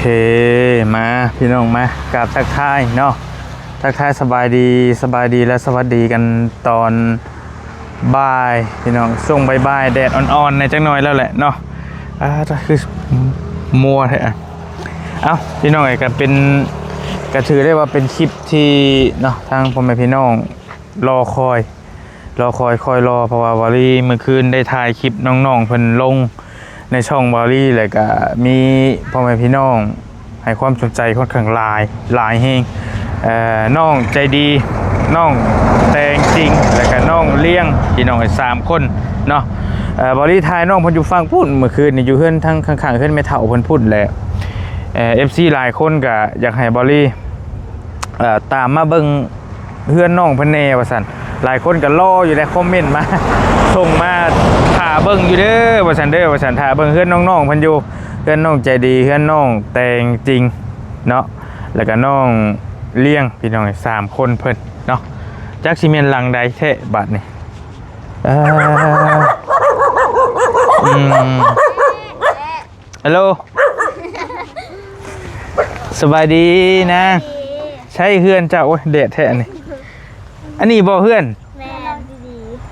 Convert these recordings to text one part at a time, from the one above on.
ເຄ ມາພີ່ນ້ອງ ມາກາບທັກທາຍເນາະ ທັກທາຍສະບາຍດີ ສະບາຍດີ ແລະ ສະຫວັດດີກັນຕອນບ່າຍພີ່ນ້ອງ ຊ່ວງບ່າຍໆ ແດດອ່ອນໆ ແດ່ຈັກໜ່ອຍແລ້ວແຫຼະເນາະ. ອາ ຄືມົວແທ້. ເອົ້າ ພີ່ນ້ອງເອີຍ ກໍເປັນ ກໍຖືໄດ້ວ່າເປັນຄລິບທີ່ເນາະ ທາງພໍ່ແມ່ພີ່ນ້ອງລໍຄອຍ ລໍຄອຍຄອຍລໍ ເພາະວ່າວາລີມື້ຄືນໄດ້ຖ່າຍຄລິບນ້ອງໆເພິ່ນລົງໃນຊ່ອງວາລີ ແລ້ວກະມີພໍ່ແມ່ພີ່ນ້ອງໃຫ້ຄວາມສົນໃຈຄ່ອນຂ້າງຫຼາຍ ຫຼາຍແຮງ. ເອີ ນ້ອງໃຈດີ ນ້ອງແຕງຈິງ ແລ້ວກະນ້ອງລ້ຽງ ພີ່ນ້ອງເອີຍ ສາມຄົນເນາະ. ເອີ ວາລີຖ່າຍນ້ອງເພິ່ນຢູ່ຝັ່ງພຸ້ນ ມື້ຄືນນີ້ຢູ່ເຮືອນທາງຂ້າງໆເຮືອນແມ່ເຖົ້າເພິ່ນພຸ້ນແຫຼະ. ເອີ ເອັຟຊີຫຼາຍຄົນກະຢາກໃຫ້ວາລີ ເອີ ຕາມມາເບິ່ງ ເຮືອນນ້ອງເພິ່ນແດ່ວ່າຊັ້ນ ຫຼາຍຄົນກໍລໍຢູ່ໃນຄອມເມັນມາ ສົ່ງມາຖ້າເບິ່ງຢູ່ເດີວ່າຊັ້ນເດີ ວ່າຊັ້ນ ຖ້າເບິ່ງເຮືອນນ້ອງໆເພິ່ນຢູ່ ເຮືອນນ້ອງໃຈດີ ເຮືອນນ້ອງແຕງຈິງເນາະ ແລ້ວກໍນ້ອງລ້ຽງ ພີ່ນ້ອງ ສາມຄົນເພິ່ນເນາະ. ຈັກຊິແມ່ນຫຼັງໃດແທ້ບາດນີ້. ເອີ ອືມ ຮັລໂຫຼ ສະບາຍດີນາງ. ໃສເຮືອນເຈົ້າ? ໂອ້ຍ ແດດແທ້ອັນນີ້. ອັນນີ້ບໍ່ເຮືອນ? ແມ່ນ.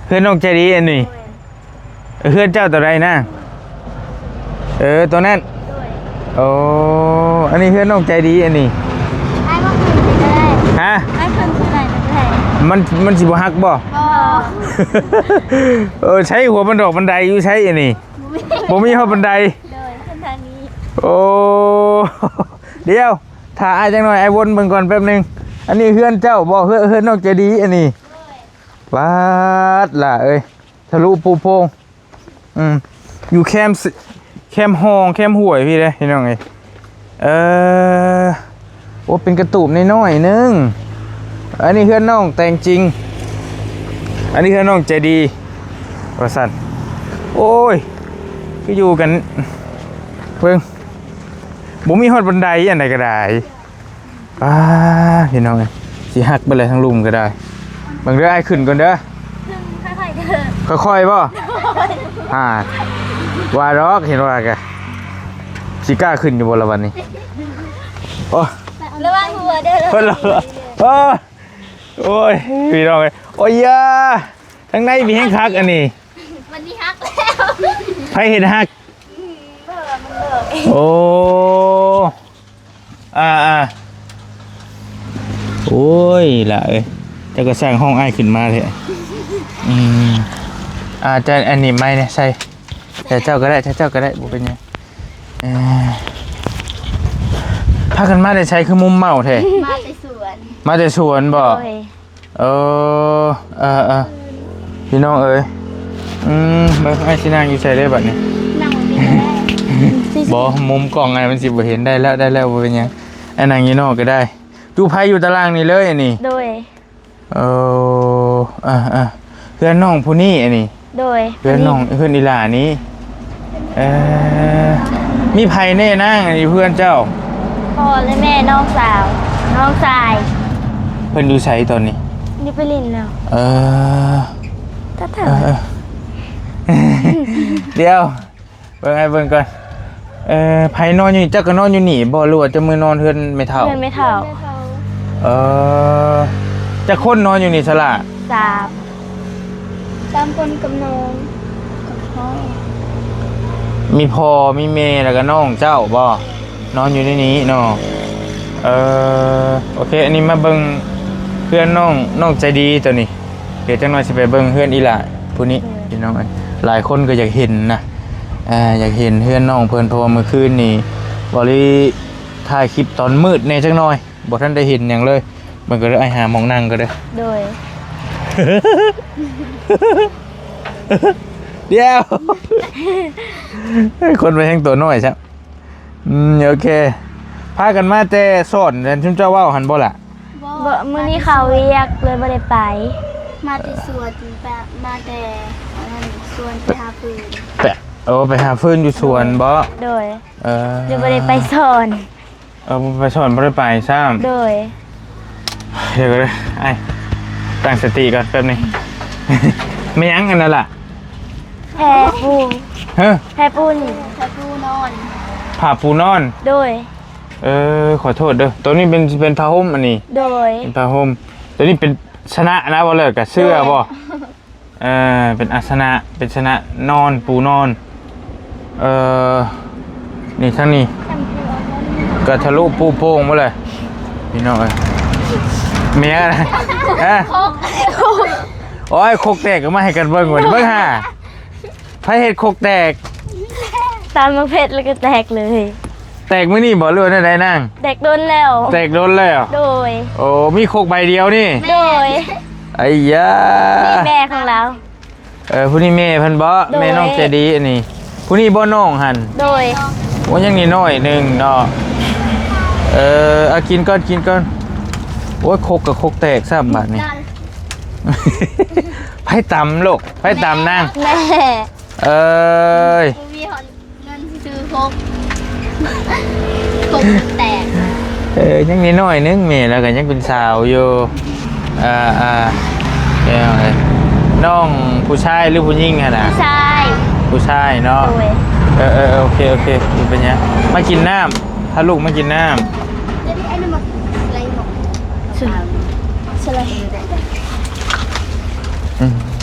ເຮືອນນ້ອງໃຈດີອັນນີ້. ໂດຍ. ເຮືອນເຈົ້າຕົວໃດນາງ? ເອີ ຕົວນັ້ນ. ໂດຍ. ໂອ້ ອັນນີ້ເຮືອນນ້ອງໃຈດີອັນນີ້. ອ້າຍວ່າຂຶ້ນໄປກໍໄດ້. ຮະ? ອ້າຍຂຶ້ນໄປກໍໄດ້. ມັນ ມັນຊິບໍ່ຫັກບໍ່? ບໍ່. ເອີ ໃຊ້ຫົວບັນດອກບັນໄດຢູ່ໃສອັນນີ້? ບໍ່ມີ ບໍ່ມີຮອດບັນໄດ. ໂດຍ ຂຶ້ນທາງນີ້. ໂອ້ ດຽວ ຖ້າອ້າຍຈັກໜ່ອຍ ອ້າຍວົນເບິ່ງກ່ອນແປັບໜຶ່ງ. ອັນນີ້ເຮືອນເຈົ້າບໍ່? ເຮືອນ ເຮືອນນ້ອງໃຈດີອັນນີ້. ໂດຍ. ປາດຫຼ້າເອີຍ ທະລຸປູໂປ່ງ. ອືມ ຢູ່ແຄມ ແຄມຮ່ອງ ແຄມຫ້ວຍພີ້ເດ້ ພີ່ນ້ອງເອີຍ. ເອີ ໂອ້ ເປັນກະຕູບນ້ອຍໆໜຶ່ງ. ອັນນີ້ເຮືອນນ້ອງແຕງຈິງ ອັນນີ້ເຮືອນນ້ອງໃຈດີວ່າຊັ້ນ. ໂອ້ຍ ຄືຢູ່ກັນ ເບິ່ງ ບໍ່ມີຮອດບັນໄດອັນໃດກໍໄດ້. ອ້າ ພີ່ນ້ອງເອີຍ ຊິຫັກເບິດແລ້ວ ທາງລຸ່ມກໍໄດ້. ເບິ່ງເດີ ອ້າຍຂຶ້ນກ່ອນເດີ. ຂຶ້ນຄ່ອຍໆເດີ. ຄ່ອຍໆບໍ່? ໂດຍ. ອ່າ ວ່າດອກ ເຫັນວ່າກະ ຊິກ້າຂຶ້ນຢູ່ບໍ່ລະບັດນີ້? ໂອ້ ລະວັງຫົວເດີ. ເພິ່ນລະ ໂອ້ຍ ໂອ້ຍ ພີ່ນ້ອງເອີຍ ໂອ້ຍຢາ ທາງໃນມີແຮງຄັກອັນນີ້. ມັນຊິຫັກແລ້ວ. ໃຜເຮັດຫັກ? ອືມ ເບິ່ງ ມັນເບິ່ງ. ໂອ້ ອ່າໆ ໂອ້ຍ ຫຼ້າເອີຍ ເຈົ້າກໍສ້າງຫ້ອງອ້າຍຂຶ້ນມາແທ້. ອືມ ອ່າ ຈະ ອັນນີ້ໄມ້ນີ້ໃສ່ ໃສ່ເຈົ້າກໍໄດ້ ໃສ່ເຈົ້າກໍໄດ້ ບໍ່ເປັນຫຍັງ. ເອີ ພາກັນມາແຕ່ໃສ ຄືມຸມເມົາແທ້? ມາແຕ່ສວນ. ມາແຕ່ສວນບໍ່? ໂດຍ. ເອີ ເອີໆ ພີ່ນ້ອງເອີຍ ອືມ ເບິ່ງອ້າຍຊິນັ່ງຢູ່ໃສເດ້ບັດນີ້? ນັ່ງຢູ່ນີ້ກໍໄດ້. ບໍ່ ມຸມກ້ອງອ້າຍມັນຊິບໍ່ເຫັນ. ໄດ້ແລ້ວ ໄດ້ແລ້ວ ບໍ່ເປັນຫຍັງ ອ້າຍນັ່ງຢູ່ນອກກໍໄດ້. ຕູ້ໄຟຢູ່ຕາລ່າງນີ້ເລີຍອັນນີ້? ໂດຍ. ເອີ ເອີໆ ເຮືອນນ້ອງຜູ້ນີ້ອັນນີ້? ໂດຍ. ເຮືອນນ້ອງ ເຮືອນອີ່ຫຼ້ານີ້. ເອີ ມີໃຜແນ່ນາງຢູ່ເຮືອນເຈົ້າ? ພໍ່ ແລະ ແມ່ ນ້ອງສາວ ນ້ອງຊາຍ. ເພິ່ນຢູ່ໃສຕອນນີ້? ຢູ່ໄປຫຼິ້ນແລ້ວ. ເອີ ກໍຖາມ ເອີ ດຽວ ເບິ່ງໃຫ້ເບິ່ງກ່ອນ. ເອີ ໃຜນອນຢູ່ນີ້? ເຈົ້າກໍນອນຢູ່ນີ້ບໍ່ ຫຼືວ່າເຈົ້າມານອນເຮືອນແມ່ເຖົ້າ? ເຮືອນແມ່ເຖົ້າ. ເອີ ຈັກຄົນນອນຢູ່ນີ້ສະຫຼະ? ສາມ. ສາມຄົນກັບນ້ອງ ກັບພໍ່. ມີພໍ່ ມີແມ່ ແລ້ວກໍນ້ອງເຈົ້າບໍ່? ນອນຢູ່ໃນນີ້ເນາະ. ເອີ ໂອເຄ ອັນນີ້ມາເບິ່ງເຮືອນນ້ອງ ນ້ອງໃຈດີຕົວນີ້. ດຽວຈັກໜ່ອຍຊິໄປເບິ່ງເຮືອນອີ່ຫຼ້າຜູ້ນີ້. ໂດຍ. ພີ່ນ້ອງເອີຍ ຫຼາຍຄົນກໍຢາກເຫັນນະ ອ່າ ຢາກເຫັນເຮືອນນ້ອງເພິ່ນ ເພາະວ່າມື້ຄືນນີ້ ວາລີຖ່າຍຄລິບຕອນມືດແດ່ຈັກໜ່ອຍ ບໍ່ທັນໄດ້ເຫັນຫຍັງເລີຍ. ເບິ່ງກໍເດີ ອ້າຍຫາໝ່ອງນັ່ງກໍເດີ. ໂດຍ. ດຽວ ຄົນໄປແຮງຕົວນ້ອຍຊະ. ອືມ ໂອເຄ ພາກັນມາແຕ່ສອນ ແມ່ນຊຸມເຈົ້າເວົ້າຫັ້ນບໍ່ລະ? ບໍ່ ມື້ນີ້ເຂົາວຽກເລີຍບໍ່ໄດ້ໄປ. ມາແຕ່ສວນ ໄປ ມາແຕ່ອັນນັ້ນ ສວນ ໄປຫາຟືນ. ໄປ ໂອ້ ໄປຫາຟືນຢູ່ສວນບໍ່? ໂດຍ. ເອີ ເລີຍບໍ່ໄດ້ໄປສອນ. ເອີ ບໍ່ໄປສອນ ບໍ່ໄດ້ໄປຊ້ຳ. ໂດຍ. ດຽວກໍໄດ້ ອ້າຍ ຕັ້ງສະຕິກ່ອນແປັບໜຶ່ງ. ແມ່ນຫຍັງອັນນັ້ນລະ? ແພປູ. ຮະ? ແພປູນີ້ ແພປູນອນ. ຜ້າປູນອນ? ໂດຍ. ເອີ ຂໍໂທດເດີ ໂຕນີ້ເປັນ ເປັນຜ້າຫົ່ມອັນນີ້ ໂດຍ ເປັນຜ້າຫົ່ມ ໂຕນີ້ເປັນຊະນະນະ ບໍ່ເລີກກະເສື້ອບໍ່? ໂດຍ ເອີ ເປັນອາສະນະ ເປັນຊະນະນອນ ປູນອນ ເອີ ນີ້ທາງນີ້ກະທະລຸປູໂປ່ງໝົດເລີຍ ພີ່ນ້ອງເອີຍ ເມຍນະ ຮະ ໂອ້ຍ ຄົກແຕກກໍມາໃຫ້ກັນເບິ່ງ ເບິ່ງຫາ ໃຜເຮັດຄົກແຕກ? ຕຳບັກເຜັດແລ້ວກໍແຕກເລີຍ. ແຕກມື້ນີ້ບໍ່ ຫຼືວ່າແນວໃດນາງ? ແຕກດົນແລ້ວ. ແຕກດົນແລ້ວ? ໂດຍ. ໂອ້ ມີຄົກໃບດຽວນີ້? ໂດຍ. ໄອ້ຢາ ນີ້ແມ່ຂອງລາວ. ເອີ ຜູ້ນີ້ແມ່ເພິ່ນບໍ່? ໂດຍ. ແມ່ນ້ອງໃຈດີອັນນີ້. ຜູ້ນີ້ບໍ່ ນ້ອງຫັ້ນ? ໂດຍ. ໂອ້ ຍັງນ້ອຍໜຶ່ງເນາະ. ເອີ ເອົາກິນກ່ອນ ກິນກ່ອນ. ໂອ້ຍ ຄົກກໍຄົກແຕກຊ້ຳບາດນີ້. ໃຜຕຳລູກ? ໃຜຕຳນາງ? ແມ່. ເອີຍ ບໍ່ມີຮອດເງິນຊິຊື້ຄົກ ຄົກແຕກ. ເອີ ຍັງນ້ອຍໜຶ່ງ ແມ່ລາວກໍຍັງເປັນສາວຢູ່. ອ່າໆ ເອີ ນ້ອງຜູ້ຊາຍຫຼືຜູ້ຍິງຫັ້ນນະ? ຜູ້ຊາຍ. ຜູ້ຊາຍເນາະ. ໂດຍ. ເອີໆ ໂອເຄໆ ບໍ່ເປັນຫຍັງ. ມາກິນນ້ຳ ພາລູກມາກິນນ້ຳ. ອືມ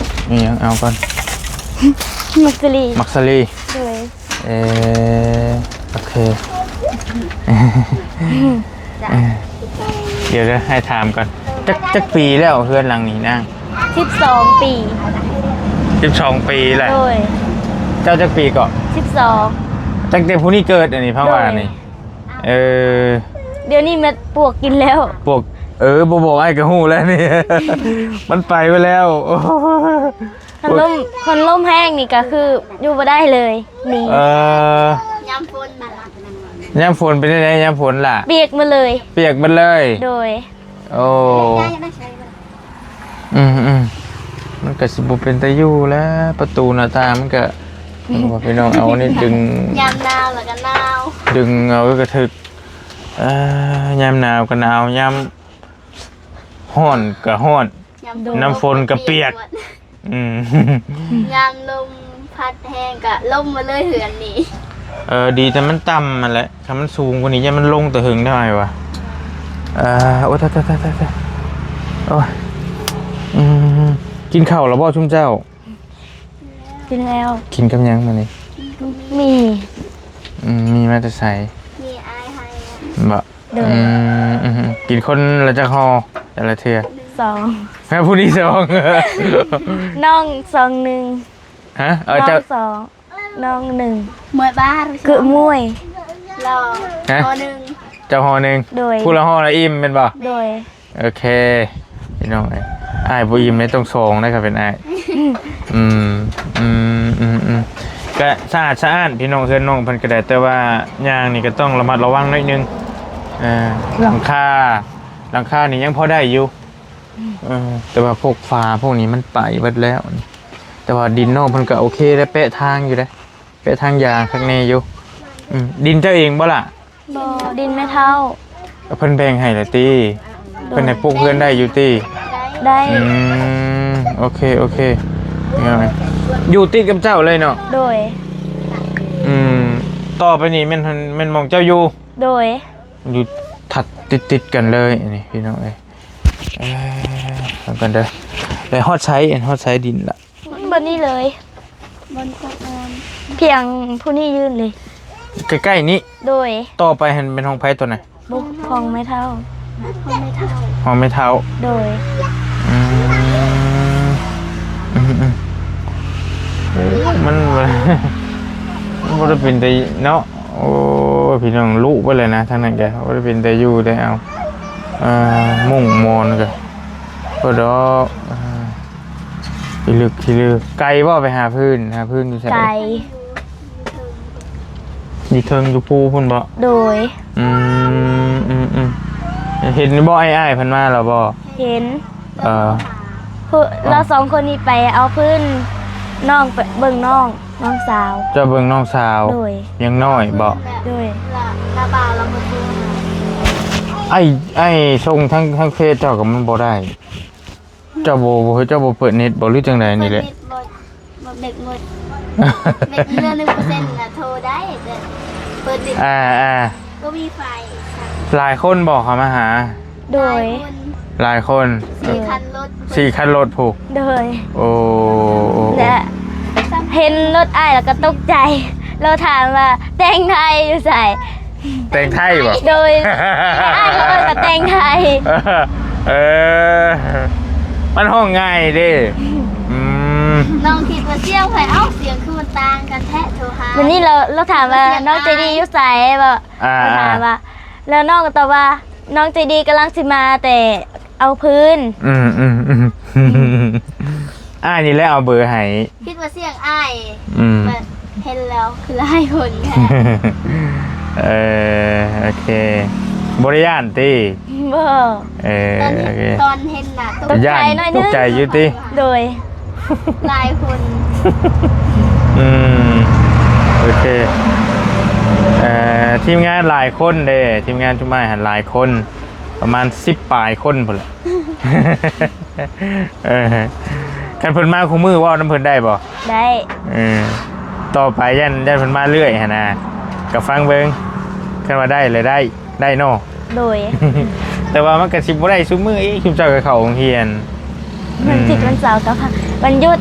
ນີ້ຫຍັງ ເອົາກ່ອນ. ໝາກສາລີ. ໝາກສາລີ. ໂດຍ. ເອີ ໂອເຄ ເອີ ດຽວເດີ ໃຫ້ຖາມກ່ອນ ຈັກ ຈັກປີແລ້ວເຮືອນຫຼັງນີ້ນາງ? ສິບສອງປີ. ສິບສອງປີແລ້ວ. ໂດຍ. ເຈົ້າຈັກປີເກາະ? ສິບສອງ. ຕັ້ງແຕ່ຜູ້ນີ້ເກີດອັນນີ້ ພັງວ່ານີ້. ໂດຍ. ເອີ ດຽວນີ້ມັນປວກກິນແລ້ວ ປວກ ເອີ ບໍ່ບອກອ້າຍກໍຮູ້ແລ້ວນີ້ ມັນໄປໄປແລ້ວ. ໂອ້ ຄັນລົມ ຄັນລົມແຮງນີ້ກໍຄືຢູ່ບໍ່ໄດ້ເລີຍນີ້. ເອີ ຍາມຝົນ ຍາມຝົນເປັນຈັ່ງໃດ? ຍາມຝົນລະ ປຽກໝົດເລີຍ. ປຽກໝົດເລີຍ. ໂດຍ. ໂອ້ ອືມໆ ມັນກໍຊິບໍ່ເປັນຕາຢູ່ແລ້ວ ປະຕູໜ້າຕ່າງມັນກໍ ໂອ້ ພີ່ນ້ອງ ເອົານີ້ດຶງ ຍາມໜາວລະກໍໜາວ ດຶງເອົາກະຖືກ. ເອີ ຍາມໜາວກໍໜາວ ຍາມຮ້ອນກໍຮ້ອນ ຍາມຝົນ ນ້ຳຝົນກໍປຽກ. ອືມ ຍາມລົມພັດແຮງກະລົມມາເລີຍເຮືອນນີ້. ເອີ ດີແຕ່ມັນຕ່ຳຫັ້ນແຫຼະ ຄັນມັນສູງກວ່ານີ້ຢ້ານມັນລົງແຕ່ເຫິງໄດ້ຫວາ. ເອີ ໂອ້ຍ ຕາຍໆໆໆ ໂອ້ຍ. ອືມ ກິນເຂົ້າແລ້ວບໍ່ຊຸມເຈົ້າ? ກິນແລ້ວ. ກິນກັບຫຍັງມື້ນີ້? ໝີ່. ອືມ ໝີ່ມາແຕ່ໃສ? ໝີ່ອ້າຍໃຫ້. ບໍ່? ໂດຍ. ອືມ ອືມ ກິນຄົນລະຈັກຫໍ່ແຕ່ລະເທື່ອ? ສອງ. ແມ່ຜູ້ນີ້ສອງ ນ້ອງສອງໜຶ່ງ. ຮະ? ເອີ ນ້ອງສອງ ນ້ອງໜຶ່ງ. ເມື່ອຍບ້ານ ຄືມວຍ ລໍ ຮະ? ຫໍໜຶ່ງ ເຈົ້າຫໍໜຶ່ງ. ໂດຍ. ຜູ້ລະຫໍລະອີ່ມແມ່ນບໍ່? ໂດຍ. ໂອເຄ ພີ່ນ້ອງເອີຍ ອ້າຍບໍ່ອີ່ມເດ້ ຕ້ອງສອງເດ້ ຄັນເປັນອ້າຍ. ອືມ ອືມ ອືມ ອືມ ກະສະອາດສະອ້ານ ພີ່ນ້ອງ ເຮືອນນ້ອງເພິ່ນກະໄດ້ ແຕ່ວ່າຍ່າງນີ້ກະຕ້ອງລະມັດລະວັງໜ້ອຍໜຶ່ງ. ເອີ ຫຼັງຄາ ຫຼັງຄານີ້ຍັງພໍໄດ້ຢູ່ ເອີ ແຕ່ວ່າພວກຝາພວກນີ້ມັນໄປເບິດແລ້ວ. ແຕ່ວ່າດິນນ້ອງເພິ່ນກະໂອເຄແລ້ວ ແປະທາງຢູ່ເດ້ ແປະທາງຢາງຄັກແນ່ຢູ່. ອືມ ດິນເຈົ້າເອງບໍ່ລະ? ບໍ່ ດິນແມ່ເຖົ້າ. ເພິ່ນແບ່ງໃຫ້ລະຕິ? ໂດຍ. ເພິ່ນໃຫ້ປູກເຮືອນໄດ້ຢູ່ຕິ? ໄດ້. ອືມ ໂອເຄ ໂອເຄ ຢູ່ຕິດກັບເຈົ້າເລີຍເນາະ? ໂດຍ. ອືມ ຕໍ່ໄປນີ້ແມ່ນ ແມ່ນໝ່ອງເຈົ້າຢູ່? ໂດຍ. ຢູ່ຖັດຕິດໆກັນເລີຍ ອັນນີ້ພີ່ນ້ອງເອີຍ. ເອີ ເບິ່ງກັນເດີ ໄດ້ຮອດໃສ ຮອດໃສດິນລະ? ບ່ອນນີ້ເລີຍ ບ່ອນກົກງາມ ພຽງຜູ້ນີ້ຍື່ນເລີຍ ໃກ້ໆນີ້. ໂດຍ. ຕໍ່ໄປຫັ້ນແມ່ນຫ້ອງໃຜຕົວນັ້ນ? ບຸກ ຫ້ອງແມ່ເຖົ້າ ຫ້ອງແມ່ເຖົ້າ ຫ້ອງແມ່ເຖົ້າ. ໂດຍ. ອືມ ອືມໆ ໂອ້ຍ ມັນ ມັນບໍ່ໄດ້ເປັນແຕ່ເນາະ. ໂອ້ຍ ພີ່ນ້ອງ ລຸໄປເລີຍນະ ທາງນັ້ນກະບໍ່ໄດ້ເປັນແຕ່ຢູ່ໄດ້. ເອົາ ເອີ ມຸ້ງໝອນກະບໍ່ດອກ. ເອີ ຂີ້ລຶກຂີ້ລື ໄກບໍ່ໄປຫາພື້ນ? ຫາພື້ນຢູ່ໃສ? ໄກ ຢູ່ເທິງຢູ່ພູພຸ້ນບໍ່? ໂດຍ. ອືມ ອືມໆ ເຫັນບໍ່ ອ້າຍໆເພິ່ນມາແລ້ວບໍ່? ເຫັນ. ເອີ ລາວສອງຄົນນີ້ໄປເອົາພື້ນ ນ້ອງໄປເບິ່ງນ້ອງ ນ້ອງສາວ. ເຈົ້າເບິ່ງນ້ອງສາວ? ໂດຍ. ຍັງນ້ອຍບໍ່? ໂດຍ. ລະ ລະບ່າວລະບໍ່ໂທຫາ ອ້າຍ ອ້າຍສົ່ງທາງ ທາງເຟສເຈົ້າກໍມັນບໍ່ໄດ້. ເຈົ້າບໍ່ ເຈົ້າບໍ່ເປີດເນັດບໍ່ ຫຼືຈັ່ງໃດນີ້ແຫຼະ? ເປີດເນັດບໍ່ ບໍ່ເນັດໝົດ ເນັດເຫຼືອໜຶ່ງເປີເຊັນນະ ໂທໄດ້ ແຕ່ເປີດເນັດ ອ່າໆ ບໍ່ມີໄຟ. ຫຼາຍຄົນບໍ່ເຂົ້າມາຫາ? ໂດຍ ຫຼາຍຄົນ ຫຼາຍຄົນ ສີ່ຄັນລົດ ສີ່ຄັນລົດພຸ້ນ ໂດຍ ໂອ້ ແລະ ເຫັນລົດອ້າຍແລ້ວກໍຕົກໃຈ ລາວຖາມວ່າແຕງໄທຢູ່ໃສ? ແຕງໄທບໍ່? ໂດຍ ແລະອ້າຍກໍເອີ້ນວ່າແຕງໄທ ເອີ ມັນຮ້ອງງ່າຍເດ້ ອືມ ນ້ອງຄິດວ່າສຽງໃຜ ເອົ້າ ສຽງຄືມັນຕ່າງກັນແທ້ ໂທຫາ ມື້ນີ້ລາວ ລາວຖາມວ່ານ້ອງໃຈດີຢູ່ໃສ ບໍ່ ອ່າ ລາວຖາມວ່າ ແລ້ວນ້ອງກໍຕອບວ່າ ນ້ອງໃຈດີກຳລັງຊິມາແຕ່ເອົາພື້ນ ອືມໆໆ ອ້າຍນີ້ແຫຼະເອົາເບີໃຫ້ ຄິດວ່າສຽງອ້າຍ ອືມ ແບບເຫັນແລ້ວຄືຫຼາຍຄົນແທ້ ເອີ ໂອເຄ ບໍ່ໄດ້ຢ້ານຕິ? ບໍ່ ເອີ ຕອນເຫັນ ໂອເຄ ຕອນເຫັນໜ້າຕົກໃຈ ຢ້ານ ໜ້ອຍໜຶ່ງ ຕົກໃຈຢູ່ຕິ? ໂດຍ ຫຼາຍຄົນ ອືມ ໂອເຄ ເອີ ທີມງານຫຼາຍຄົນເດ້ ທີມງານຊຸມອ້າຍຫັ້ນຫຼາຍຄົນ ປະມານສິບປາຍຄົນພຸ້ນແຫຼະ ເອີ ຄັນເພິ່ນມາຄູ່ມື້ເວົ້ານຳເພິ່ນໄດ້ບໍ່? ໄດ້ ເອີ ຕໍ່ໄປຢ້ານ ຢ້ານເພິ່ນມາເລື້ອຍຫັ້ນນະ ກໍຟັງເບິ່ງ ຄັນວ່າໄດ້ລະໄດ້ ໄດ້ເນາະ ໂດຍ ແຕ່ວ່າມັນກໍຊິບໍ່ໄດ້ຊຸມມື້ອີກ ຊຸມເຈົ້າກໍເຂົ້າໂຮງຮຽນ ວັນອືມ ທິດ ວັນເສົາກັບວັນຢຸດ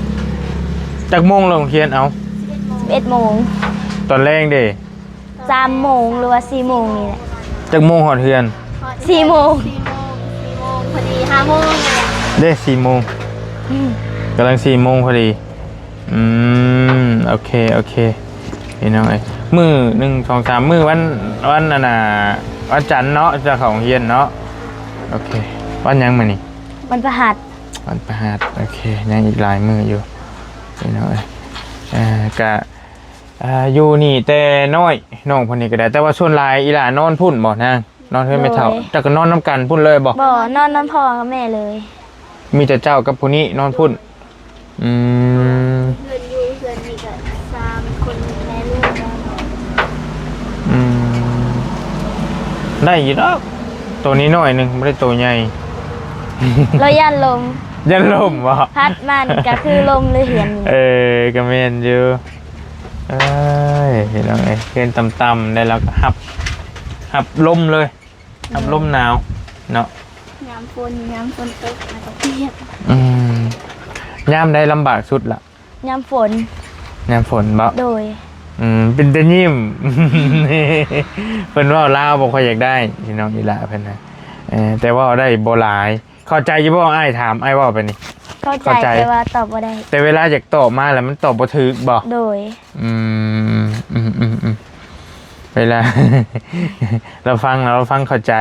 ຈັກໂມງລະໂຮງຮຽນ ເອົ້າ ສິບເອັດໂມງ ຕອນແລງເດ? ສາມໂມງ ຫຼືວ່າສີ່ໂມງນີ້ແຫຼະ ຈັກໂມງຮອດເຮືອນ? ສີ່ໂມງ ສີ່ໂມງ ສີ່ໂມງພໍດີ ຫ້າໂມງນີ້ແຫຼະ ເດ້ ສີ່ໂມງ ອືມ ກຳລັງສີ່ໂມງພໍດີ ອືມ ໂອເຄ ໂອເຄ ພີ່ນ້ອງເອີຍ ມື້ໜຶ່ງ ສອງ ສາມ ມື້ ວັນ ວັນອັນນ່າ ວັນຈັນເນາະ ຈະເຂົ້າໂຮງຮຽນເນາະ ໂອເຄ ວັນຫຍັງມື້ນີ້? ວັນພະຫັດ ວັນພະຫັດ ໂອເຄ ຍັງອີກຫຼາຍມື້ຢູ່ ພີ່ນ້ອງເອີຍ ເອີ ກະ ເອີ ຢູ່ນີ້ແຕ່ນ້ອຍ ນ້ອງເພິ່ນນີ້ກໍໄດ້ ແຕ່ວ່າສ່ວນຫຼາຍອີ່ຫຼ້ານອນພຸ້ນບໍ່ນາງ? ນອນເຮືອນແມ່ເຖົ້າ ໂດຍ ເຈົ້າກໍນອນນຳກັນພຸ້ນເລີຍບໍ່? ບໍ່ ນອນນຳພໍ່ກັບແມ່ເລີຍ ມີແຕ່ເຈົ້າກັບຜູ້ນີ້ນອນພຸ້ນ ອືມ ເຮືອນຢູ່ເຮືອນນີ້ກໍສາມຄົນ ແມ່ລູກ ອືມ ໄດ້ຢູ່ດອກ ໂຕນີ້ນ້ອຍໜຶ່ງ ບໍ່ໄດ້ໂຕໃຫຍ່ ລາວຢ້ານລົມ ຢ້ານລົມບໍ່? ພັດມານີ້ກໍຄືລົມເລີຍ ເຮືອນນີ້ ເອີ ກໍແມ່ນຢູ່ ເອີຍ ພີ່ນ້ອງເອີຍ ເຮືອນຕ່ຳໆ ໄດ້ ລາວກໍຮັບ ຮັບລົມເລີຍ ອືມ ຮັບລົມໜາວເນາະ ຍາມຝົນ ຍາມຝົນຕົກ ແລ້ວກໍປຽກ ອືມ ຍາມໃດລຳບາກສຸດລະ? ຍາມຝົນ ຍາມຝົນບໍ? ໂດຍ ອືມ ເປັນຕາຍິ້ມ ເພິ່ນເວົ້າລາວບໍ່ຄ່ອຍຢາກໄດ້ ພີ່ນ້ອງ ອີ່ຫຼ້າເພິ່ນນະ ເອີ ແຕ່ເວົ້າໄດ້ບໍ່ຫຼາຍ ເຂົ້າໃຈຢູ່ບໍ່? ອ້າຍຖາມ ອ້າຍເວົ້າໄປນີ້ ເຂົ້າໃຈ ເຂົ້າໃຈ ແຕ່ວ່າຕອບບໍ່ໄດ້ ແຕ່ເວລາຢາກຕອບມາແລ້ວມັນຕອບບໍ່ຖືກບໍ? ໂດຍ ອືມ ອືມໆໆ ເວລາ ລາວຟັງ ລາວຟັງເຂົ້າໃຈ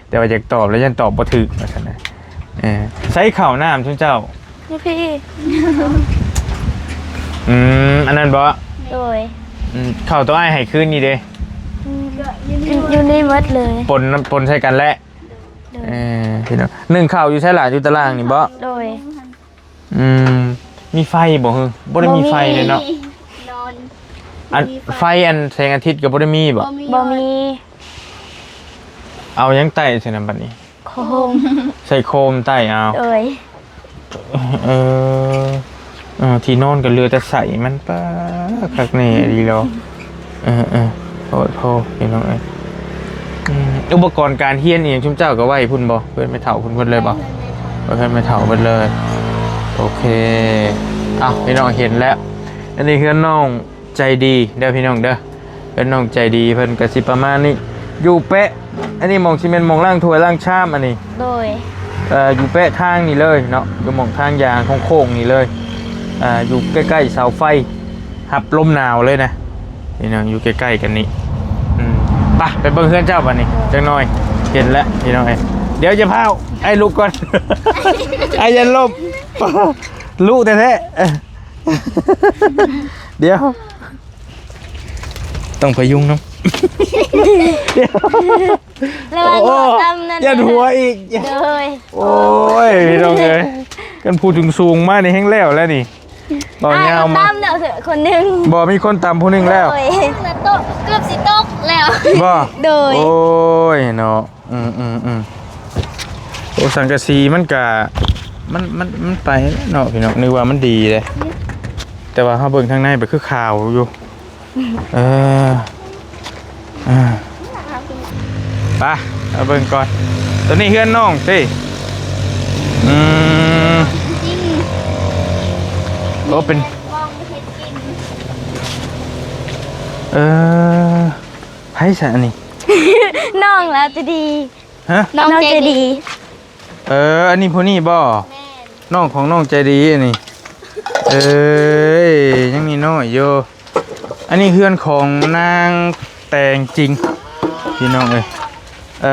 ແຕ່ວ່າຢາກຕອບແລ້ວຢ້ານຕອບບໍ່ຖືກ ວ່າຊັ້ນນະ ເອີ ໃສ່ເຂົ້ານ້ຳຊຸມເຈົ້າ ຢູ່ພີ້ ອືມ ອັນນັ້ນບໍ? ໂດຍ ອືມ ເຂົ້າໂຕອ້າຍໃຫ້ຄືນນີ້ເດ? ອືມ ຢູ່ນີ້ໝົດເລີຍ ປົນ ປົນໃສ່ກັນແຫຼະ ໂດຍ ເອີ ພີ່ນ້ອງ ໜຶ້ງເຂົ້າຢູ່ໃສລະ? ຢູ່ຕາລ່າງນີ້ບໍ? ໂດຍ ອືມ ມີໄຟບໍ່? ບໍ່ໄດ້ມີໄຟເລີຍເນາະ ນອນ ອັນ ບໍ່ມີໄຟ ໄຟອັນແສງອາທິດກໍບໍ່ໄດ້ມີບໍ? ບໍ່ມີ ບໍ່ມີ ເອົາຫຍັງໄຕ້ຊັ້ນນະບັດນີ້? ໂຄມ ໃສ່ໂຄມໄຕ້ເອົາ ໂດຍ ເອີ ເອີ ທີ່ນອນກໍເຫຼືອແຕ່ໄສ້ມັນ ປາ ຄັກແນ່ອີ່ຫຼີເນາະ ເອີໆ ໂອ້ໂຫ ພີ່ນ້ອງເອີຍ ອືມ ອຸປະກອນການຮຽນອີ່ຫຍັງຊຸມເຈົ້າກໍໄວ້ພຸ້ນບໍ່? ເຮືອນແມ່ເຖົ້າພຸ້ນເບິດເລີຍບໍ່? ເຮືອນແມ່ເຖົ້າ ເອີ ເຮືອນແມ່ເຖົ້າເບິດເລີຍ ໂອເຄ ເອົ້າ ພີ່ນ້ອງເຫັນແລ້ວ ອັນນີ້ເຮືອນນ້ອງໃຈດີເດີພີ່ນ້ອງເດີ ເພິ່ນນ້ອງໃຈດີ ເພິ່ນກໍຊິປະມານນີ້ ຢູ່ແປະ ອັນນີ້ໝ່ອງ ຊິແມ່ນໝ່ອງລ້າງຖ້ວຍລ້າງຊາມ ອັນນີ້ ໂດຍ ເອີ ຢູ່ແປະທາງນີ້ເລີຍເນາະ ຢູ່ໝ່ອງທາງຢາງໂຄ້ງໆນີ້ເລີຍ ເອີ ຢູ່ໃກ້ໆເສົາໄຟ ຮັບລົມໜາວເລີຍນະ ນີ້ນະ ຢູ່ໃກ້ໆກັນນີ້ ອືມ ໄປ ໄປເບິ່ງເຮືອນເຈົ້າບັດນີ້ ໂດຍ ຈັກໜ່ອຍ ເຫັນແລ້ວພີ່ນ້ອງເອີຍ ດຽວຢ່າພ້າວ ອ້າຍລຸກກ່ອນ ອ້າຍຢ້ານລົ້ມ ລຸແທ້ໆ ດຽວ ຕ້ອງພະຍຸງນຳ ດຽວ ລະວັງຫົວຕຳນັ້ນ ຢ້ານຫົວອີກ ໂດຍ ໂອ້ຍ ພີ່ນ້ອງເອີຍ ຄັນຜູ້ສູງໆມານີ້ແຮງແລ້ວແລ້ວນີ້ ເວົ້າຍາວມາ ຕຳແລ້ວຄົນໜຶ່ງ ບໍ່ ມີຄົນຕຳຜູ້ໜຶ່ງແລ້ວ ໂດຍ ເກືອບຊິຕົກແລ້ວ ບໍ່ ໂດຍ ໂອ້ຍເນາະ ອືມໆໆ ໂອ້ ສັງກະສີມັນກະ ມັນ ມັນ ມັນໄປແລ້ວເນາະ ພີ່ນ້ອງ ນຶກວ່າມັນດີເດ້ ແຕ່ວ່າເຮົາເບິ່ງທາງໃນໄປຄືຂາວຢູ່ ເອີ ເອີ ໄປ ເອົາເບິ່ງກ່ອນ. ຕົວນີ້ເຮືອນນ້ອງຕິ? ອືມ ໂອ້ ເປັນ ເອີ ໃຜຊະອັນນີ້? ນ້ອງລາວໃຈດີ. ຮະ? ນ້ອງໃຈດີ. ເອີ ອັນນີ້ຜູ້ນີ້ບໍ່? ແມ່ນ. ນ້ອງຂອງນ້ອງໃຈດີອັນນີ້. ເອີຍ ຍັງນ້ອຍໆຢູ່. ອັນນີ້ເຮືອນຂອງນາງແຕງຈິງ ພີ່ນ້ອງເອີຍ. ເອີ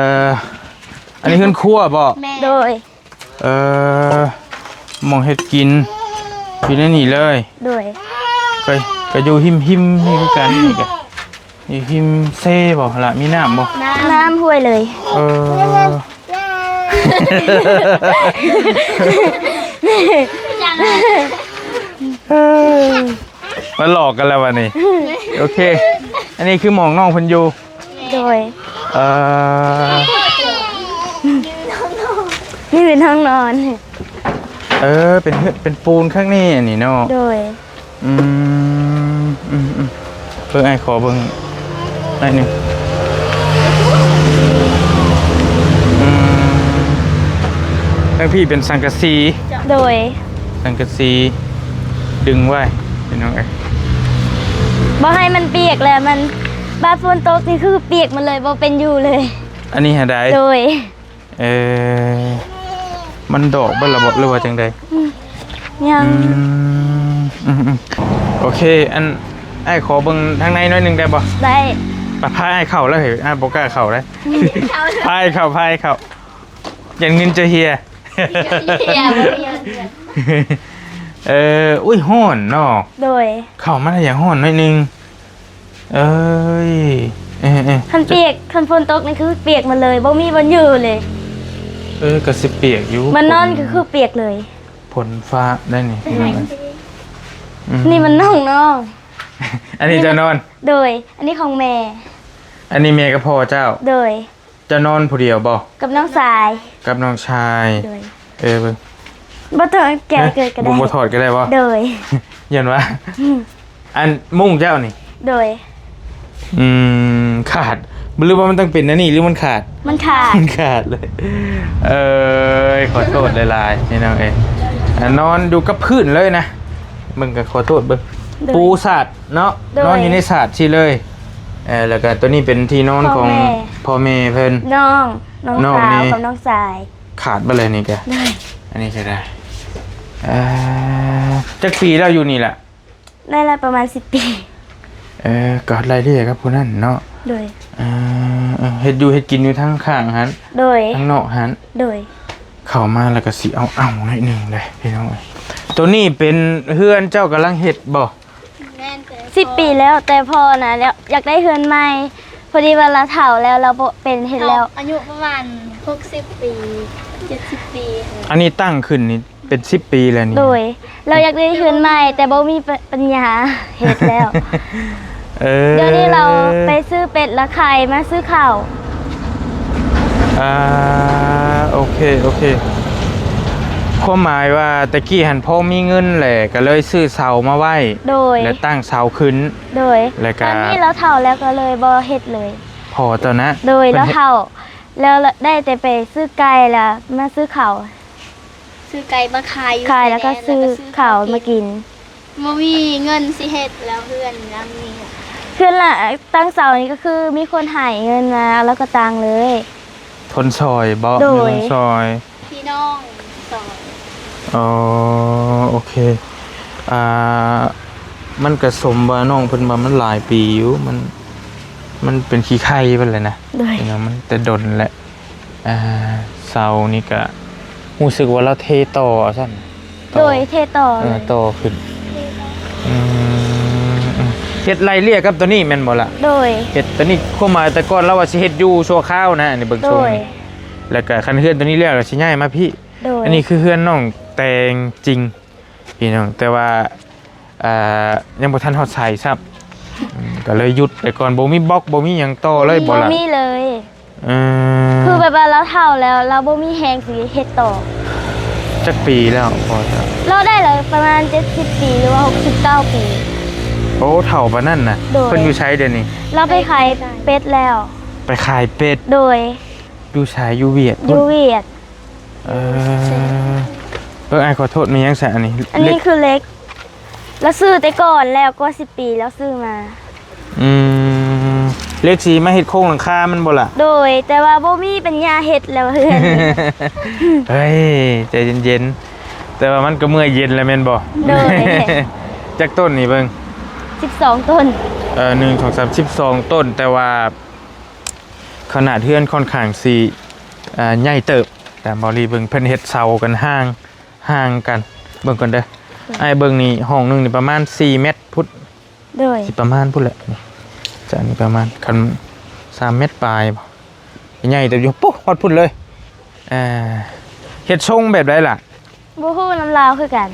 ອັນນີ້ເຮືອນຄົວບໍ່? ແມ່ນ. ໂດຍ. ເອີ ໝ່ອງເຮັດກິນຢູ່ໃນນີ້ເລີຍ. ໂດຍ. ກໍ ກໍຢູ່ຮິມໆນີ້ຄືກັນ ນີ້ກໍຢູ່ຮິມເຊບໍ່ລະ? ມີນ້ຳບໍ່? ນ້ຳ ນ້ຳຫ້ວຍເລີຍ. ເອີ ມາຫຼອກກັນແລ້ວບັດນີ້. ໂອເຄ ອັນນີ້ຄືໝ່ອງນ້ອງເພິ່ນຢູ່. ໂດຍ. ເອີ ນີ້ເປັນຫ້ອງນອນ. ເອີ ເປັນເຮືອນ ເປັນປູນຂ້າງນີ້ອັນນີ້ເນາະ. ໂດຍ. ອືມ ອືມໆ ເບິ່ງ ອ້າຍຂໍເບິ່ງໜ້ອຍໜຶ່ງ. ອືມ ທາງພີ້ເປັນສັງກະສີ. ໂດຍ. ສັງກະສີດຶງໄວ້ ພີ່ນ້ອງເອີຍ. ບໍ່ໃຫ້ມັນປຽກແຫຼະ ມັນ ບາດຝົນຕົກນີ້ຄືປຽກໝົດເລີຍ ບໍ່ເປັນຢູ່ເລີຍ. ອັນນີ້ຫາໃດ? ໂດຍ. ເອີ ມັນດອກເບິດລະບໍ ຫຼືວ່າຈັ່ງໃດ? ອືມ ຍັງ. ອືມ ອືມໆ ໂອເຄ ອັນ ອ້າຍຂໍເບິ່ງທາງໃນໜ້ອຍໜຶ່ງໄດ້ບໍ່? ໄດ້. ໄປ ພາອ້າຍເຂົ້າເລີຍ ອ້າຍບໍ່ກ້າເຂົ້າເດ້. ພາອ້າຍເຂົ້າ ພາອ້າຍເຂົ້າ ຢ້ານເງິນຈະເຮຍ. ເອີ ອຸ້ຍ ຮ້ອນເນາະ. ໂດຍ. ເຂົ້າມາແລ້ວຢາກຮ້ອນໜ້ອຍໜຶ່ງ. ເອີຍ ເອີໆ ຄັນປຽກ ຄັນຝົນຕົກນີ້ຄືປຽກໝົດເລີຍ ບໍ່ມີບ່ອນຢູ່ເລີຍ. ເອີ ກໍຊິປຽກຢູ່ ມັນນອນກໍຄືປຽກເລີຍ. ຝົນຟ້າໄດ້ນີ້. ອືມ ນີ້ມັນນ້ອງນ້ອງ ອັນນີ້ເຈົ້ານອນ. ໂດຍ. ອັນນີ້ຂອງແມ່. ອັນນີ້ແມ່ກັບພໍ່ເຈົ້າ. ໂດຍ. ເຈົ້ານອນຜູ້ດຽວບໍ່? ກັບນ້ອງຊາຍ. ກັບນ້ອງຊາຍ. ໂດຍ. ເອີ ເບິ່ງ ບໍ່ຖອດແກະເກີດກໍໄດ້. ບໍ່ ບໍ່ຖອດກໍໄດ້ບໍ່? ໂດຍ. ຢ້ານວ່າ ອືມ ອັນມຸ້ງເຈົ້ານີ້? ໂດຍ. ອືມ ຂາດ ຫຼືວ່າມັນຕ້ອງເປັນອັນນີ້ ຫຼືມັນຂາດ? ມັນຂາດ. ມັນຂາດເລີຍ. ເອີຍ ຂໍໂທດຫຼາຍໆ ພີ່ນ້ອງເອີຍ. ອ່າ ນອນຢູ່ກັບພື້ນເລີຍນະ. ເບິ່ງກໍຂໍໂທດເບິ່ງ. ໂດຍ. ປູສາດເນາະ. ໂດຍ. ນອນຢູ່ໃນສາດຊີ້ເລີຍ. ເອີ ແລ້ວກໍຕົວນີ້ເປັນທີ່ນອນຂອງພໍ່ແມ່ ພໍ່ແມ່ເພິ່ນ. ນ້ອງ ນ້ອງ ນ້ອງສາວ ນີ້ ກັບນ້ອງຊາຍ. ຂາດເບິດເລີຍນີ້ກະ. ໂດຍ. ອັນນີ້ກໍໄດ້. ເອີ ຈັກປີແລ້ວຢູ່ນີ້ລະ? ໄດ້ລະປະມານສິບປີ. ເອີ ກໍໄລ່ເລ່ຍກັບຜູ້ນັ້ນເນາະ. ໂດຍ. ເອີ ເຮັດຢູ່ເຮັດກິນຢູ່ທາງຂ້າງຫັ້ນ. ໂດຍ. ທາງນອກຫັ້ນ. ໂດຍ. ເຂົ້າມາແລ້ວກໍຊິເອົາເອົາໜ້ອຍໜຶ່ງເດ້ພີ່ນ້ອງເອີຍ. ໂຕນີ້ເປັນເຮືອນເຈົ້າກຳລັງເຮັດບໍ່? ແມ່ນ. ສິບປີແລ້ວ ແຕ່ພໍ່ນະ ແລ້ວຢາກໄດ້ເຮືອນໃໝ່ ພໍດີວ່າລາວເຖົ້າແລ້ວ ລາວບໍ່ເປັນເຮັດແລ້ວ. ອາຍຸປະມານຫົກສິບປີ ເຈັດສິບປີ. ອັນນີ້ຕັ້ງຂຶ້ນນີ້ເປັນສິບປີແລ້ວນີ້. ໂດຍ. ລາວຢາກໄດ້ເຮືອນໃໝ່ ແຕ່ບໍ່ມີປັນຍາເຮັດແລ້ວ. ເອີ ດຽວນີ້ລາວໄປຊື້ເປັດລະໄຂ່ມາຊື້ເຂົ້າ. ອ່າ ໂອເຄ ໂອເຄ. ຄວາມໝາຍວ່າແຕ່ກີ້ຫັ້ນພໍມີເງິນແຫຼະ ກໍເລີຍຊື້ເສົາມາໄວ້. ໂດຍ. ແລ້ວຕັ້ງເສົາຂຶ້ນ. ໂດຍ. ແລ້ວກໍ ຕອນນີ້ລາວເຖົ້າແລ້ວກໍເລີຍບໍ່ເຮັດເລີຍ. ພໍຕອນນະ. ໂດຍ. ລາວເຖົ້າແລ້ວ ໄດ້ແຕ່ໄປຊື້ໄກ່ ແລ້ວມາຊື້ເຂົ້າ. ຊື້ໄກ່ມາຂາຍຢູ່ ຂາຍແລ້ວກໍຊື້ເຂົ້າມາກິນ. ບໍ່ມີເງິນຊິເຮັດແລ້ວເຮືອນຫຼັງນີ້. ເຮືອນລະ ຕັ້ງເສົານີ້ກໍຄືມີຄົນໃຫ້ເງິນມາ ແລ້ວກໍຕັ້ງເລີຍ. ຄົນຊ່ອຍບໍ? ໂດຍ. ມີຄົນຊ່ອຍ ພີ່ນ້ອງຊ່ອຍ. ອໍ ໂອເຄ. ອ່າ ມັນກະສົມວ່ານ້ອງເພິ່ນວ່າມັນຫຼາຍປີຢູ່ ມັນ ມັນເປັນຂີ້ໄຂ່ເພິ່ນແຫຼະນະ. ໂດຍ. ເນາະ ມັນແຕ່ດົນແຫຼະ. ອ່າ ເສົານີ້ກະຮູ້ສຶກວ່າລາວເທຕໍ່ຊັ້ນ. ໂດຍ. ຕໍ່ ເທຕໍ່. ເອີ ຕໍ່ຂຶ້ນ. ອືມ ເຮັດໄລ່ເລ່ຍກັບໂຕນີ້ແມ່ນບໍ່ລະ? ໂດຍ. ເຮັດໂຕນີ້ ຄວາມໝາຍແຕ່ກ່ອນລາວວ່າຊິເຮັດຢູ່ຊົ່ວຄາວນະ ອັນນີ້ເບິ່ງຊົງ. ໂດຍ. ແລ້ວກະຄັນເຮືອນໂຕນີ້ແລ້ວ ລາວຊິຍ້າຍມາພີ້. ໂດຍ. ອັນນີ້ຄືເຮືອນນ້ອງແຕງຈິງ ພີ່ນ້ອງ ແຕ່ວ່າ ອ່າ ຍັງບໍ່ທັນຮອດໃສຊ້ຳ. ອືມ ກໍເລີຍຢຸດໄປກ່ອນ. ບໍ່ມີບລັອກ ບໍ່ມີຫຍັງຕໍ່ເລີຍບໍ່ລະ? ບໍ່ມີເລີຍ. ເອີ ຄືແບບວ່າລາວເຖົ້າແລ້ວ ລາວບໍ່ມີແຮງຊິເຮັດຕໍ່. ຈັກປີແລ້ວພໍ່ເຈົ້າ? ລາວໄດ້ລະປະມານເຈັດສິບປີ ຫຼືວ່າຫົກສິບເກົ້າປີ. ໂອ້ ເຖົ້າປານນັ້ນນະ. ໂດຍ. ເພິ່ນຢູ່ໃສດຽວນີ້? ລາວໄປຂາຍເປັດແລ້ວ. ໄປຂາຍເປັດ. ໂດຍ. ຢູ່ໃສ? ຢູ່ຫວຽດພຸ້ນ? ຢູ່ຫວຽດ. ເອີ ເບິ່ງ ອ້າຍຂໍໂທດ ແມ່ນຫຍັງຊະອັນນີ້? ອັນນີ້ຄືເຫຼັກ ລາວຊື້ແຕ່ກ່ອນແລ້ວ ກວ່າສິບປີລາວຊື້ມາ. ອືມ ເຫຼັກຊິມາເຮັດໂຄງຫຼັງຄາມັນບໍ່ລະ? ໂດຍ ແຕ່ວ່າບໍ່ມີປັນຍາເຮັດແລ້ວເຮືອນນີ້. ເຮີ້ຍ ໃຈເຢັນໆ ແຕ່ວ່າມັນກໍເມື່ອຍເຢັນແລ້ວແມ່ນບໍ່? ໂດຍ. ຈັກຕົ້ນນີ້ເບິ່ງ? ສິບສອງຕົ້ນ. ເອີ ໜຶ່ງ ສອງ ສາມ ສິບສອງຕົ້ນ ແຕ່ວ່າຂະໜາດເຮືອນຂ້ອນຂ້າງຊິ ອ່າ ໃຫຍ່ເຕີບ ຕາມເບົາລີເບິ່ງ ເພິ່ນເຮັດເສົາກັນຫ່າງ ຫ່າງກັນ. ເບິ່ງກ່ອນເດີ ໂດຍ ອ້າຍເບິ່ງນີ້ ຫ້ອງໜຶ່ງນີ້ປະມານສີ່ແມັດພຸ້ນ. ໂດຍ ຊິປະມານພຸ້ນແຫຼະ ນີ້ ຈາກນີ້ປະມານ ຄັນສາມແມັດປາຍບໍ ໃຫຍ່ເຕີບຢູ່ ປຸ ຮອດພຸ້ນເລີຍ. ເອີ ເຮັດຊົງແບບໃດລະ? ບໍ່ຮູ້ນຳລາວຄືກັນ.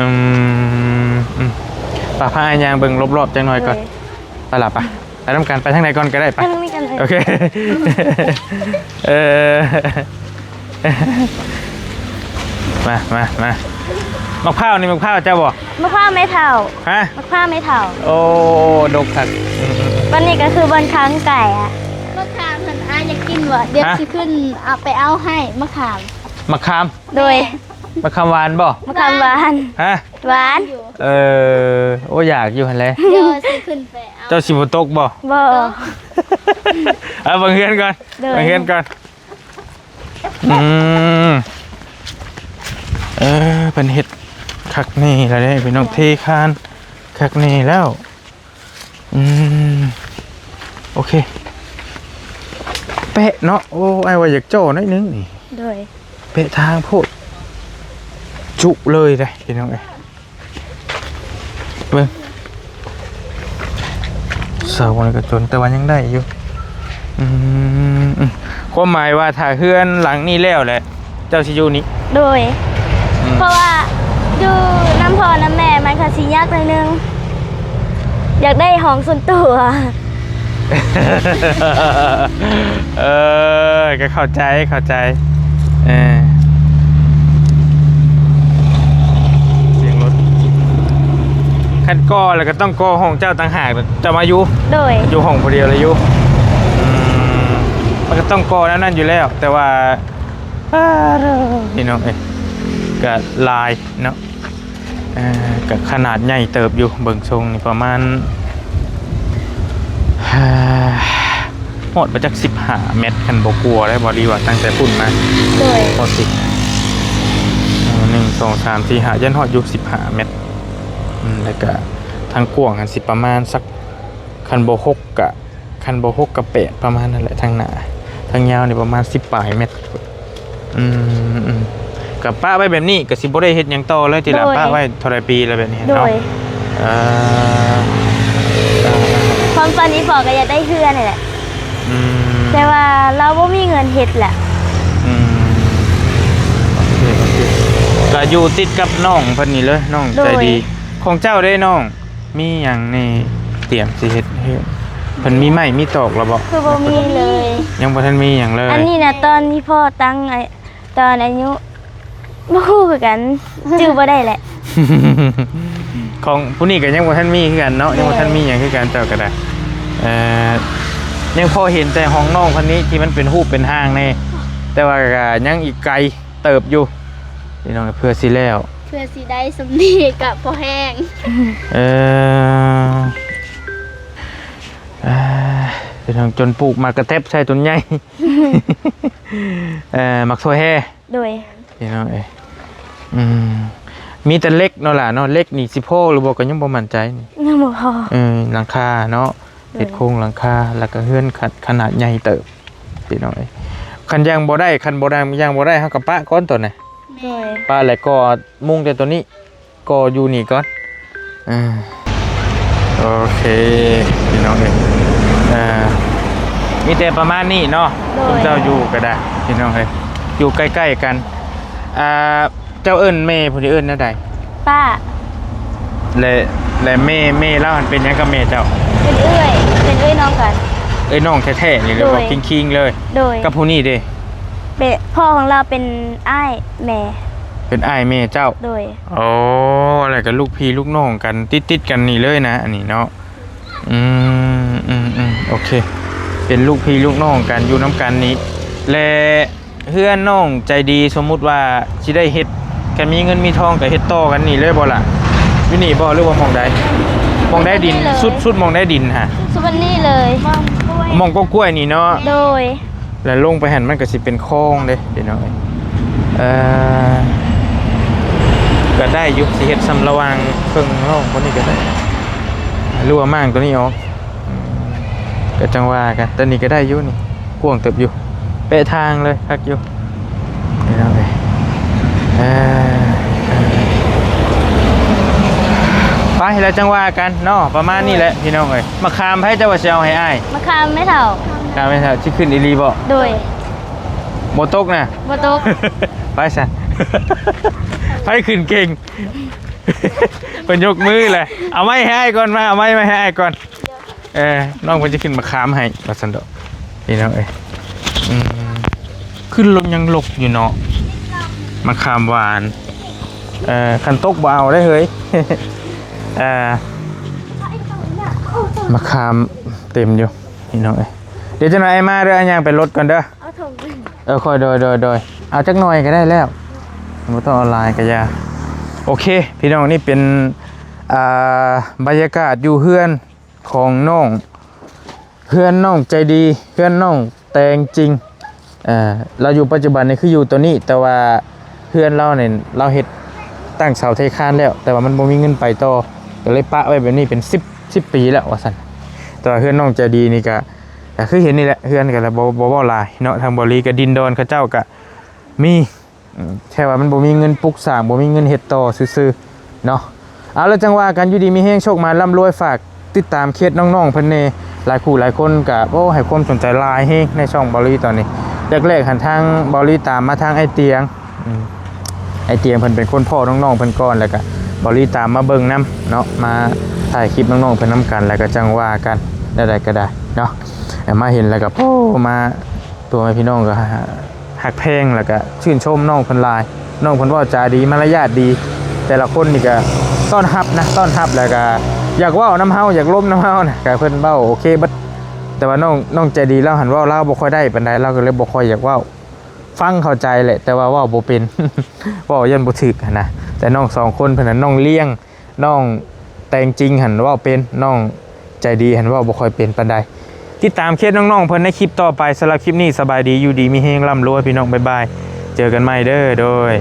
ອືມ ອືມ ໄປ ພາອ້າຍຍ່າງເບິ່ງລອບໆຈັກໜ່ອຍກ່ອນ. ໂດຍ ໄປລະ ໄປ ໄປນຳກັນ ໄປທາງໃດກ່ອນກໍໄດ້ ໄປ ທາງນີ້ກັນເລີຍ. ໂອເຄ ເອີ ມາ ມາ ມາ ໝາກພ້າວນີ້ ໝາກພ້າວເຈົ້າບໍ່? ໝາກພ້າວແມ່ເຖົ້າ. ຮະ? ໝາກພ້າວແມ່ເຖົ້າ. ໂອ້ ດົກຄັກ. ອືມໆ ບ່ອນນີ້ກໍຄືບ່ອນຄາງໄກ່ອະ. ມະຂາມຫັ້ນ ອ້າຍຢາກກິນບໍ່? ດຽວ ຮະ? ຊິຂຶ້ນເອົາໄປເອົາໃຫ້ ມະຂາມ. ໝາກຂາມ? ໂດຍ. ແມ່ ໝາກຂາມຫວານບໍ່? ໝາກຂາມຫວານ. ຮະ? ຫວານ. ເອີ ໂອ້ ຢາກຢູ່ຫັ້ນແຫຼະ. ດຽວຊິຂຶ້ນໄປເອົາ. ເຈົ້າຊິບໍ່ຕົກບໍ່? ບໍ່. ເອົາ ເບິ່ງເຮືອນກ່ອນ. ໂດຍ ເບິ່ງເຮືອນກ່ອນ. ອືມ ເອີ ເພິ່ນເຮັດຄັກແນ່ລະເດ້ພີ່ນ້ອງ ເທຄານຄັກແນ່ແລ້ວ. ອືມ ໂອເຄ ແປະເນາະ. ໂອ້ ອ້າຍວ່າຢາກເຈາະໜ້ອຍໜຶ່ງນີ້. ໂດຍ ແປະທາງໂພດ ຈຸເລີຍເດ້ພີ່ນ້ອງເອີຍ. ເບິ່ງ ເສົານີ້ກໍຈົນ ແຕ່ວ່າຍັງໄດ້ຢູ່. ອືມ ອືມ ຄວາມໝາຍວ່າຖ້າເຮືອນຫຼັງນີ້ແລ້ວແຫຼະ ເຈົ້າຊິຢູ່ນີ້? ໂດຍ. ອືມ ເພາະວ່າຢູ່ນຳພໍ່ນຳແມ່ມັນກໍຊິຍາກໜ້ອຍໜຶ່ງ ຢາກໄດ້ຫ້ອງສ່ວນຕົວ. ເອີ ກໍເຂົ້າໃຈ ເຂົ້າໃຈ. ເອີ ສຽງລົດ ຄັນກໍ່ແລ້ວກໍຕ້ອງກໍ່ຫ້ອງເຈົ້າຕ່າງຫາກ ເຈົ້າມາຢູ່. ໂດຍ ຢູ່ຫ້ອງຜູ້ດຽວລະຢູ່. ອືມ ມັນກໍຕ້ອງກໍ່ແນວນັ້ນຢູ່ແລ້ວ ແຕ່ວ່າ ອ້າ ພີ່ນ້ອງເອີຍ ກະຫຼາຍເນາະ. ເອີ ກະຂະໜາດໃຫຍ່ເຕີບຢູ່ ເບິ່ງຊົງນີ້ປະມານ ຮອດບໍ່ຈັກສິບຫ້າແມັດ ຄັນບໍ່ກວ່າໄດ໋ ບໍ່ດີວ່າຕັ້ງແຕ່ພຸ້ນມາ. ໂດຍ ຮອດສິບ ເອີ ໜຶ່ງ ສອງ ສາມ ສີ່ ຫ້າ ຢ້ານຮອດຢູ່ສິບຫ້າແມັດ. ອືມ ແລ້ວກະທາງກວ້າງຫັ້ນຊິປະມານສັກ ຄັນບໍ່ຫົກກະ ຄັນບໍ່ຫົກກໍແປດ ປະມານນັ້ນແຫຼະ. ທາງໜ້າ ທາງຍາວນີ້ປະມານສິບປາຍແມັດ. ອືມ ອືມ ກໍປະໄວ້ແບບນີ້ ກໍຊິບໍ່ໄດ້ເຮັດຫຍັງຕໍ່ເລີຍຕິລະ? ໂດຍ ປະໄວ້ເທົ່າໃດປີລະແບບນີ້ ໂດຍ ເນາະ? ເອີ ເອີ ຄວາມຝັນອີ່ພໍ່ກໍຢາກໄດ້ເຮືອນນີ້ແຫຼະ. ອືມ ແຕ່ວ່າລາວບໍ່ມີເງິນເຮັດແຫຼະ. ອືມ ໂອເຄ ໂອເຄ ກໍຢູ່ຕິດກັບນ້ອງເພິ່ນນີ້ເລີຍ ນ້ອງໃຈດີ. ໂດຍ ຂອງເຈົ້າເດ້ນ້ອງ? ມີຫຍັງນີ້ຕຽມຊິເຮັດເຮືອນ? ເພິ່ນມີໄມ້ມີຕອກແລ້ວບໍ່? ຄືບໍ່ມີເລີຍ. ຍັງບໍ່ທັນມີຫຍັງເລີຍ. ອັນນີ້ນະ ຕອນທີ່ພໍ່ຕັ້ງ ອາ ຕອນອາຍຸ ບໍ່ຮູ້ຄືກັນ ຈື່ບໍ່ໄດ້ແຫຼະ. ຂອງຜູ້ນີ້ກໍຍັງບໍ່ທັນມີຄືກັນເນາະ. ແມ່ນ ຍັງບໍ່ທັນມີຫຍັງຄືກັນ ເຈົ້າກໍໄດ້. ເອີ ຍັງພໍເຫັນແຕ່ຫ້ອງນ້ອງຄົນນີ້ທີ່ມັນເປັນຮູບເປັນຮ່າງແດ່ ແຕ່ວ່າກໍຍັງອີກໄກເຕີບຢູ່ພີ່ນ້ອງ ເພື່ອຊິແລ້ວ. ເພື່ອຊິໄດ້ສ່ຳນີ້ກະພໍແຮງ. ເອີ ອ່າ ເປັນຫຍັງຈົນປູກໝາກກະແຕັບໃສ່ຕົ້ນໃຫຍ່ ເອີ ໝາກຖົ່ວແຮ່. ໂດຍ ພີ່ນ້ອງເອີຍ ອືມ ມີແຕ່ເຫຼັກເນາະຫຼາເນາະ. ເຫຼັກນີ້ຊິພໍຫຼືບໍ່ກໍຍັງບໍ່ໝັ້ນໃຈນີ້. ຍັງບໍ່ພໍ. ເອີ ຫຼັງຄາເນາະ. ໂດຍ ເຮັດໂຄງຫຼັງຄາ ແລ້ວກໍເຮືອນຂະ ຂະໜາດໃຫຍ່ເຕີບ ພີ່ນ້ອງເອີຍ. ຄັນຢ່າງບໍ່ໄດ້ ຄັນບໍ່ໄດ້ ຢ່າງບໍ່ໄດ້ ເຮົາກໍປະກ່ອນຕົວນີ້. ໂດຍ ປະແລ້ວກໍມຸງແຕ່ຕົວນີ້ ກໍຢູ່ນີ້ກ່ອນ. ອ່າ ໂອເຄ ພີ່ນ້ອງເອີຍ ເອີ ມີແຕ່ປະມານນີ້ເນາະ. ໂດຍ ຊຸມເຈົ້າຢູ່ກໍໄດ້ ພີ່ນ້ອງເອີຍ ຢູ່ໃກ້ໆກັນ. ອ່າ ເຈົ້າເອີ້ນແມ່ຜູ້ນີ້ເອີ້ນແນວໃດ? ປ້າ. ແລະ ແລະແມ່ ແມ່ລາວຫັ້ນເປັນຫຍັງກັບແມ່ເຈົ້າ? ເປັນເອື້ອຍ ເປັນເອື້ອຍນ້ອງກັນ. ເອື້ອຍນ້ອງແທ້ໆນີ້ເລີຍ ໂດຍ ເວົ້າຄິງໆເລີຍ. ໂດຍ ກັບຜູ້ນີ້ເດ? ເປັນ ພໍ່ຂອງລາວເປັນອ້າຍແມ່. ເປັນອ້າຍແມ່ເຈົ້າ? ໂດຍ. ໂອ້ ແລ້ວກໍລູກພີ່ລູກນ້ອງກັນ ຕິດໆກັນນີ້ເລີຍນະ ອັນນີ້ເນາະ. ອືມ ອືມ ອືມ ໂອເຄ ເປັນລູກພີ່ລູກນ້ອງກັນ ຢູ່ນຳກັນນີ້ ແລະ ເຮືອນນ້ອງໃຈດີ ສົມມຸດວ່າຊິໄດ້ເຮັດ ຄັນມີເງິນມີທອງກໍເຮັດຕໍ່ກັນນີ້ເລີຍບໍ່ລະ? ຢູ່ນີ້ບໍ່ ຫຼືວ່າໝ່ອງໃດ? ໝ່ອງໃດດິນ ໝ່ອງນີ້ເລີຍ ສຸດ ສຸດໝ່ອງໃດດິນຫະ? ສຸດໝ່ອງນີ້ເລີຍ ໝ່ອງກົກກ້ວຍນີ້ເນາະ. ໂດຍ. ແລ້ວລົງໄປຫັ້ນມັນກໍຊິເປັນຄອງເດ້ພີ່ນ້ອງເອີຍ. ເອີ ກໍໄດ້ຢູ່ ຊິເຮັດສ່ຳລະຫວ່າງເຄິ່ງຫ້ອງຄົນນີ້ກໍໄດ້ ຫຼືວ່າມ້າງຕົວນີ້ອອກ. ອືມ ກໍຈັ່ງວ່າກັນ ຕອນນີ້ກໍໄດ້ຢູ່ນີ້ ກວ້າງເຕີບຢູ່ ເປະທາງເລີຍ ຄັກຢູ່ພີ່ນ້ອງເອີຍ. ເອີ ເອີ ໄປ ແລ້ວຈັ່ງວ່າກັນເນາະ ປະມານນີ້ແຫຼະພີ່ນ້ອງເອີຍ. ມະຂາມໃຜເຈົ້າວ່າຊິເອົາໃຫ້ອ້າຍ? ມະຂາມແມ່ເຖົ້າ. ມະຂາມແມ່ເຖົ້າ ຊິຂຶ້ນອີ່ຫຼີບໍ່? ໂດຍ. ບໍ່ຕົກນະ? ບໍ່ຕົກ. ໄປຊະ ໃຜຂຶ້ນເກັ່ງ? ເພິ່ນຍົກມືແຫຼະ. ເອົາໄມ້ໃຫ້ອ້າຍກ່ອນ ມາ ເອົາໄມ້ມາໃຫ້ອ້າຍກ່ອນ. ເອີ ນ້ອງເພິ່ນຈະຂຶ້ນມະຂາມໃຫ້ວ່າຊັ້ນດອກ ພີ່ນ້ອງເອີຍ. ອືມ ຂຶ້ນລົງຍັງລົກຢູ່ເນາະ ມະຂາມຫວານ. ເອີ ຄັນຕົກບໍ່ເອົາໄດ້ເຮີ້ຍ. ເອີ ມະຂາມເຕັມຢູ່ພີ່ນ້ອງເອີຍ. ດຽວຈັກໜ່ອຍອ້າຍມາເດີ ອ້າຍຍ່າງໄປລົດກ່ອນເດີ. ເອົາຖົງໜຶ່ງ ເອີ ຄ່ອຍ ໂດຍ ໂດຍ ໂດຍ ເອົາຈັກໜ່ອຍກໍໄດ້ແລ້ວ ບໍ່ຕ້ອງເອົາຫຼາຍກໍຢ່າ. ໂອເຄ ພີ່ນ້ອງ ນີ້ເປັນ ອ່າ ບັນຍາກາດຢູ່ເຮືອນຂອງນ້ອງ ເຮືອນນ້ອງໃຈດີ ເຮືອນນ້ອງແຕງຈິງ. ເອີ ລາວຢູ່ປັດຈຸບັນນີ້ຄືຢູ່ໂຕນີ້ ແຕ່ວ່າເຮືອນລາວນີ້ລາວເຮັດຕັ້ງເສົາເທຄານແລ້ວ ແຕ່ວ່າມັນບໍ່ມີເງິນໄປຕໍ່ ກໍເລີຍປະໄວ້ແບບນີ້ເປັນສິບ ສິບປີແລ້ວວ່າຊັ້ນ. ແຕ່ວ່າເຮືອນນ້ອງໃຈດີນີ້ກໍ ກໍຄືເຫັນນີ້ແຫຼະ ເຮືອນກໍລະບໍ່ ບໍ່ເວົ້າຫຼາຍເນາະ. ທາງເບົາຫຼີກັບດິນດອນເຂົາເຈົ້າກໍມີ ອືມ ແຄ່ວ່າມັນບໍ່ມີເງິນປຸກສ້າງ ບໍ່ມີເງິນເຮັດຕໍ່ຊື່ໆເນາະ. ເອົາ ແລ້ວຈັ່ງວ່າກັນ ຢູ່ດີມີແຮງ ໂຊກໝານ ລ່ຳລວຍ. ຝາກຕິດຕາມເຄສນ້ອງໆເພິ່ນແດ່ ຫຼາຍຄູ່ຫຼາຍຄົນກໍ ໂອ້ ໃຫ້ຄວາມສົນໃຈຫຼາຍແຮງໃນຊ່ອງເບົາຫຼີຕອນນີ້. ແລກໆຫັ້ນທາງເບົາຫຼີຕາມມາທາງອ້າຍຕຽງ ອືມ ອ້າຍຕຽງເພິ່ນເປັນຄົນພໍ້ນ້ອງໆເພິ່ນກ່ອນ ແລ້ວກໍເບົາຫຼີຕາມມາເບິ່ງນຳເນາະ ມາຖ່າຍຄລິບນ້ອງໆເພິ່ນນຳກັນ ແລ້ວກໍຈັ່ງວ່າກັນ ແນວໃດກໍໄດ້ເນາະ. ເອົາ ມາເຫັນແລ້ວກໍ ໂອ້ ມາ ພໍ່ແມ່ພີ່ນ້ອງກໍຮັກແພງ ແລ້ວກໍຊື່ນຊົມນ້ອງເພິ່ນຫຼາຍ. ນ້ອງເພິ່ນເວົ້າຈາດີ ມາລະຍາດດີ ແຕ່ລະຄົນນີ້ກໍຕ້ອນຮັບນະ ຕ້ອນຮັບ ແລ້ວກໍຢາກເວົ້ານຳເຮົາ ຢາກລົມນຳເຮົານະ ກໍເພິ່ນເວົ້າໂອເຄເບິດ. ແຕ່ວ່ານ້ອງ ນ້ອງໃຈດີລາວຫັ້ນເວົ້າລາວບໍ່ຄ່ອຍໄດ້ປານໃດ ລາວກໍເລີຍບໍ່ຄ່ອຍຢາກເວົ້າ. ຟັງເຂົ້າໃຈແຫຼະ ແຕ່ວ່າເວົ້າບໍ່ເປັນ ເວົ້າຢ້ານບໍ່ຖືກຫັ້ນນະ. ແຕ່ນ້ອງສອງຄົນເພິ່ນນະ ນ້ອງລ້ຽງ ນ້ອງແຕງຈິງຫັ້ນເວົ້າເປັນ ນ້ອງໃຈດີຫັ້ນເວົ້າບໍ່ຄ່ອຍເປັນປານໃດ. ຕິດຕາມເຄສນ້ອງໆເພິ່ນໃນຄລິບຕໍ່ໄປ. ສຳລັບຄລິບນີ້ ສະບາຍດີ ຢູ່ດີມີແຮງ ລ່ຳລວຍ ພີ່ນ້ອງ ບາຍບາຍ ເຈີກັນໃໝ່ເດີ ໂດຍ.